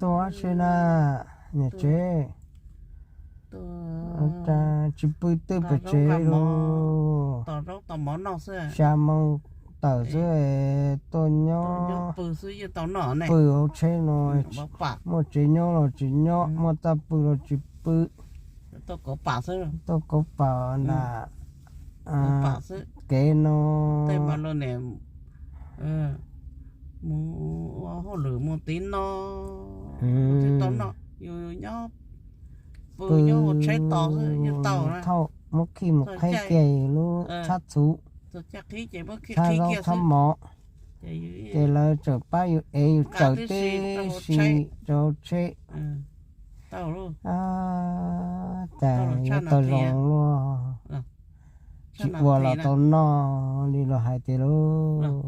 Tuaj seb na, niam tsev. Cas tsis pw twb pem tsev los? Xya moo tawm xwb es tuaj nyob pw hauv tsheb no. Muaj tsev nyob los tsis nyob, muaj txaj pw los tsis pw. Tuaj kauv pam nram kev no. Mus ua hauj lwm mus tiv no, tsis tau noj, yus nyob pw nyob ua tsheb tos xwb yeej tau na. Thauj muab khij mus qhib kiag lub txhab txhuv, txhab zaub txhab mov, ces lawv tseem pab yus ev yus tsaws tib si rau tsheb. Cas yuav tau zoo luaj, tsis ua los tau noj li los hais tias lauj.